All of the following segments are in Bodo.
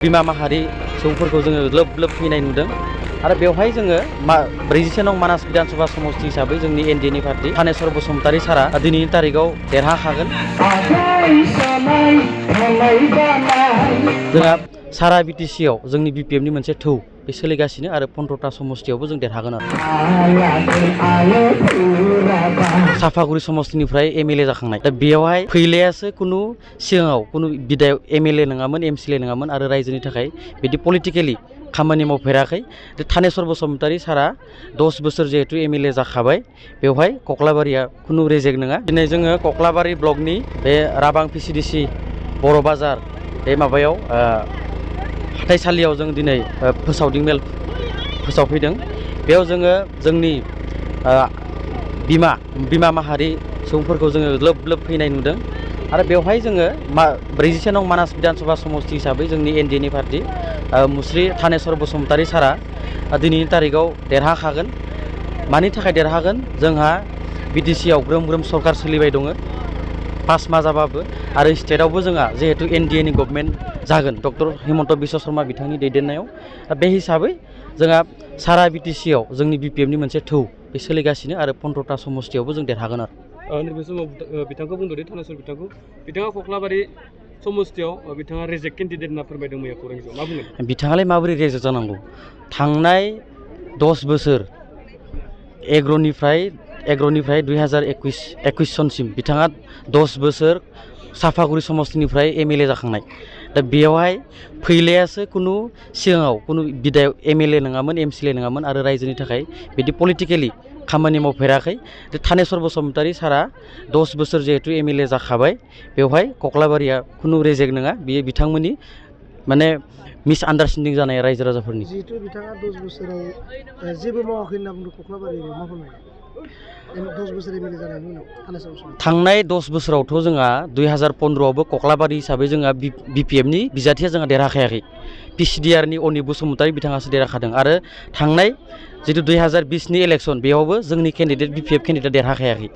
बिमा माहारि सुबुंफोरखौ जोङो लोब लोब फैनाय नुदों आरो बेवहाय जोङो 47 नं मानास बिधानसभा समष्टि हिसाबै जोंनि एनडिएनि पार्टी थानेश्वर बसुमतारी सारा दिनैनि तारिखआव देरहाखागोन। जोंहा सारा बिटिसिआव जोंनि बिपिएफनि मोनसे थौ बे सोलिगासिनो आरो 15टा समष्टियावबो जों देरहागोन आरो साफागुरि समष्टिनिफ्राय एमएलए जाखांनाय दा बेयावहाय फैलायासो कुनु सिगाङाव कुनु बिधायक एमएलए नङामोन एमसिएलए नङामोन आरो रायजोनि थाखाय बिदि पलिटिकेलि खामानि मावफेराखै। थानेश्वर बसुमतारी सारा 10 बोसोर जिहेतु एमएलए जाखाबाय बेवहाय कक्लाबारिया कुनु रेजेक्ट नङा। दिनै जोङो कक्लाबारि ब्लकनि बे राबां पिसिडिसि बर' बाजार बे माबायाव हाथाइसालियाव जों दिनै फोसावदिं मेल फोसावफैदों। बेयाव जोङो जोंनि बिमा माहारि सुबुंफोरखौ जोङो लोब लोब फैनाय नुदों आरो बेवहाय जोङो 47 नं मानास बिधानसभा समष्टि हिसाबै जोंनि एनडिएनि पार्टी मुस्रि थानेश्वर बसुमतारी सारा दिनैनि तारिखआव देरहाखागोन। मानि थाखाय देरहागोन जोंहा बिटिसिआव ग्रोम ग्रोम सरकार सोलिबाय दङ 5 मा जाबाबो आरो स्टेटआवबो जोंहा जिहेतु एनडिएनि गभर्नमेन्ट जागोन डक्टर हिमन्त बिश्व शर्मा बिथांनि दैदेननायाव बे हिसाबै जोंहा सारा बिटिसिआव जोंनि बिपिएफनि मोनसे थौ बे सोलिगासिनो आरो 15टा समष्टियावबो जों देरहागोन आरो नैबे समाव बिथांखौ बुंदों थानेश्वर बिथाङा कक्लाबारि समष्टियाव बिथाङा रेजेक्ट केन्डिडेट होनना फोरमायदों मैया खौरांजों मा बुङो बिथाङालाय माबोरै रेजेक्ट जानांगौ थांनाय 10 बोसोर एग्र'निफ्राय 2021 सनसिम बिथाङा 10 बोसोर साफागुरि समष्टिनिफ्राय एमएलए जाखांनाय दा बेयावहाय फैलायासो कुनु सिगाङाव कुनु बिधायक एमएलए नङामोन एमसिएलए नङामोन आरो रायजोनि थाखाय बिदि पलिटिकेलि खामानि मावफेराखै। थानेश्वर बसुमतारी सारा 10 बोसोर जिहेतु एमएलए जाखाबाय बेवहाय कक्लाबारिया कुनु रेजेक्ट नङा बियो बिथांमोननि माने मिसआन्डारस्टेन्डिं जानाय रायजो राजाफोरनि जिहेतु बिथाङा 10 बोसोराव जेबो मावाखै होनना बुंदों कक्लाबारियाव मा फोरमायो 10 बोसोर एमएलए जानायनि उनाव थानेश्वर बसुमतारी थांनाय 10 बोसोरावथ' जोंहा 2015आवबो कक्लाबारि हिसाबै जोंहा बिपिएफनि बिजाथिया जोंहा देरहाखायाखै पिसिडिआरनि अनि बसुमतारी बिथाङासो देरहाखादों आरो थांनाय जितु 2020नि इलेक्सन बेयावबो जोंनि केन्डिडेट बिपिएफ केन्डिडेट देरहाखायाखै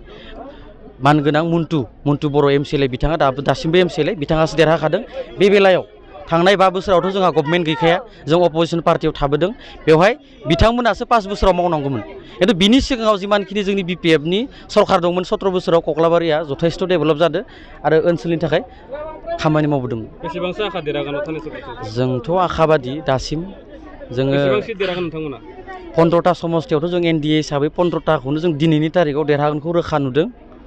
मानगोनां मन्टु बर' एमसिएलए बिथाङा दासिमबो एमसिएलए बिथाङासो देरहाखादों। बे बेलायाव थांनाय 5 बोसोरावथ' जोंहा गभर्नमेन्ट गैखाया जों अपोजिसन पार्टियाव थाबोदों बेवहाय बिथांमोनासो 5 बोसोराव मावनांगौमोन खिन्थु बिनि सिगाङाव जिमानखिनि जोंनि बिपिएफनि सरकार दंमोन 17 बोसोराव कक्लाबारिया जथेस्थ' डेभेलप जादों आरो ओनसोलनि थाखाय खामानि मावबोदोंमोन। बेसेबांसो आखा देरहागोन थानेश्वर जोंथ' आखाबादि दासिम जोङो बेसेबांसो देरहागोन नोंथांमोना 15टा समष्टियावथ' जों एनडिए हिसाबै 15टाखौनो जों दिनैनि तारिखआव देरहागोनखौ रोखा नुदों।